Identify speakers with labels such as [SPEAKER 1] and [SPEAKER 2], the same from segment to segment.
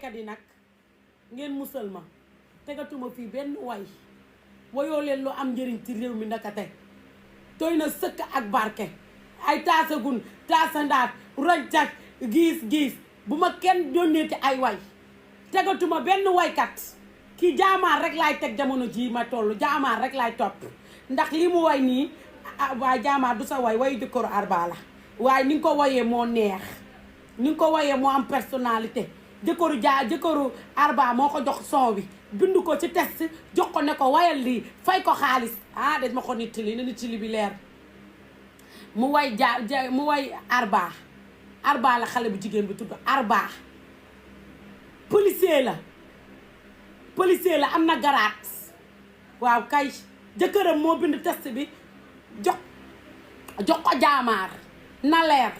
[SPEAKER 1] waykat yi nag ngeen musal ma tegatuma fii benn way wayoo leen lu am njëriñ ci réew mi ndakate doy na sëkk ak barke ay taasagun taasandaat rojjak giis bu ma kenn yónneeti ay way tegatuma benn waykat kii jaamaar rek laay teg jamono ji ma toll jaamaar rek laay topp ndax li mu way nii waaye jaamaar du sa way jëkkëru Arba la waaye ni nga ko wayee moo neex ni nga ko wayee moo am personnalité jëkkëru Arba moo ko jox son bi bindu ko ci test jox ko ne ko wayal lii fay ko xaalis dañ ma ko nittali na nittali bi leer mu way mu way Arba la xale bu jigéen bi tudd Arba policier la am na garaat waaw kay jëkkëram moo bind test bi jox ko jaamaar na leer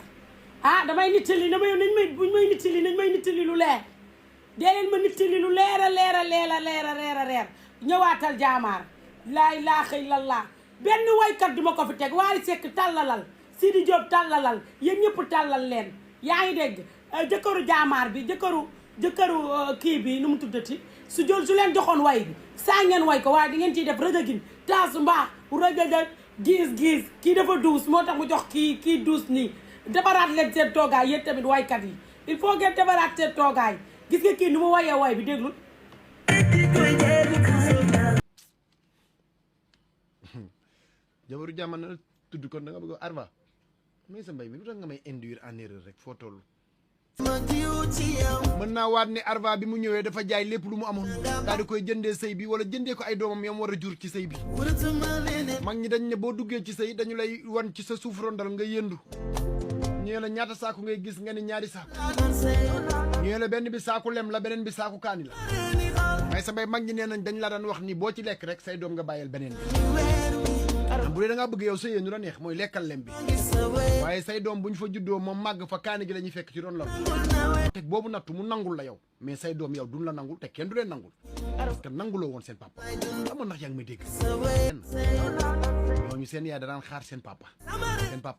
[SPEAKER 1] damay nittali buñ may nittali lu leer dee leen ma nittali lu leer ñëwaatal jaamaar laa ilaaha illallah benn waykat duma ko fi teg Wally Seck tàllalal Sidi Diop tàllalal yéen ñëpp tàllal leen yaa ngi dégg jëkkëru jaamaar bi jëkkëru kii bi nu mu tuddati su leen joxoon way bi saa ngeen way ko waaye di ngeen ciy def rëjëgin taasu mbaax rëjëjëg giis kii dafa duus moo tax mu jox kii duus nii defaraat leen seen toogaay yéen tamit waykat yi il faut ngeen defaraat seen toogaay gis nga kii nu mu wayee way bi déglul
[SPEAKER 2] jabaru jamono tudd kon da nga bëgg Arba mais sa mbay mi lu tax nga may induire en erreur rek foo toll mën naa waat ne Arba bi mu ñëwee dafa jaay lépp lu mu amoon daal di koy jëndee sëy bi wala jëndee ko ay doomam yam war a jur ci sëy bi mag ñi dañ ne boo duggee ci sëy dañu lay wan ci sa suuf rondal nga yëndu ñëwee la ñaata saaku ngay gis nga ni ñaari saaku ñëwee la benn bi saaku lem la beneen bi saaku kaani la may sa mbay mag ñi nee nañ dañ la daan wax ni boo ci lekk rek say doom nga bàyyeel beneen bi bu dee da ngaa bëgg yow sëyee nu la neex mooy lekkal lem bi waaye say doom bu ñu fa juddoo moom màgg fa kaani gi la ñuy fekk ci ron la teg boobu nattu mu nangul la yow mais say doom yow duñ la nangul te kenn du leen nangul parce que nanguloo woon seen papa amoon ndax yaa ngi may dégg ñooñu seen yaay danaan xaar seen papa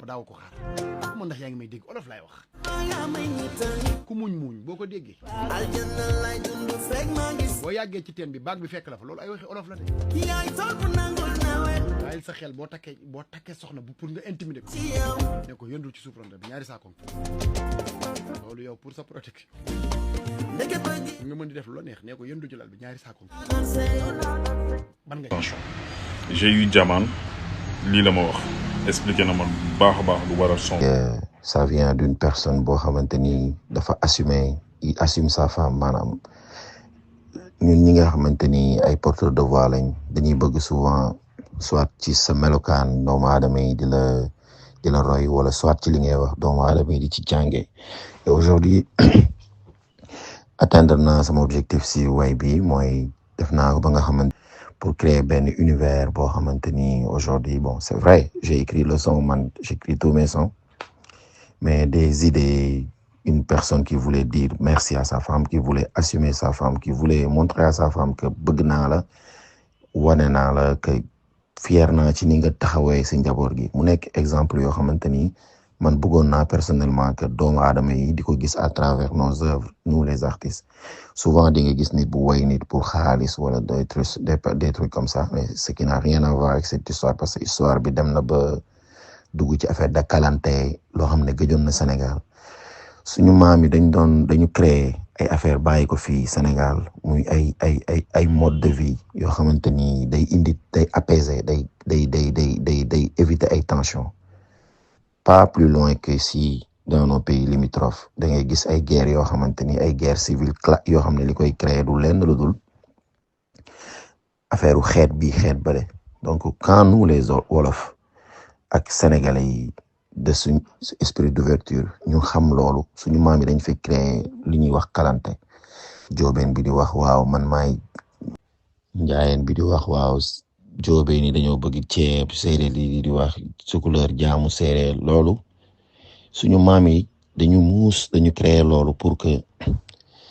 [SPEAKER 2] daaw ko xaar amoon ndax yaa ngi may dégg olof laay wax ku muñ boo ko déggee boo yàggee ci teen bi baag bi fekk la fa loolu ay waxi olof la de bàyyil sa xel boo takkee soxna bu pour nga intimider ko ne ko yëndul ci suuf ronde bi ñaari saako loolu yow pour sa protection nga mën di def lu la neex ne ko yëndu ci lal bi ñaari saako ban nga
[SPEAKER 3] j'ai eu Jaman lii la ma wax expliqué na ma baax a baax lu waral son
[SPEAKER 4] ça vient d'une personne boo xamante ni dafa il assume sa femme maanaam ñun ñi nga xamante ni ay porteurs de voix lañ dañuy bëgg souvent soit ci sa melokaan doomu aadama yi di la roy wala soit ci li ngay wax doomu aadama yi di ci jànge et aujourd'hui atteindre naa sama objectif si way bi mooy def naa ko ba nga xamante pour créer benn univers boo xamante ni aujourd'hui bon c'est vrai j'ai écrit le son j'écris tous mes sons mais des idées une personne qui voulait dire merci à sa femme qui voulait assumer sa femme qui voulait montrer à sa femme que bëgg naa la wane naa la que fier naa ci ni nga taxawee si njaboot gi mu nekk exemple yoo xamante ni man bëggoon naa personnellement que doomu aadama yi di ko gis à travers nos œuvres nous les artistes souvent di nga gis nit bu woy nit pour xaalis wala des trucs comme ça mais ce qui n'a rien à voir avec cette histoire parce que histoire bi dem na ba dugg ci affaire de kalante loo xam ne gëjoon na Sénégal suñu maam yi dañu créer ay affaire bàyyi ko fii Sénégal muy ay mode de vie yoo xamante ni day apaiser day éviter ay tensions pas plus loin que si dans nos pays limitrophes da ngay gis ay guerres yoo xamante ni ay guerres civiles yoo xam ne li koy créer du lenn lu dul affaire u xeet bale donc quand nous les wolof ak sénégalais yi de suñ esprit d'ouverture ñu xam loolu suñu maam yi dañ fi créer li ñuy wax kalante joobeen bi di wax waaw man maay njaayeen bi di wax waaw joobeen yi dañoo bëgg ceeb séeréer yi di wax sukuleur jaamu séeréer loolu suñu maam yi dañu créer loolu pour que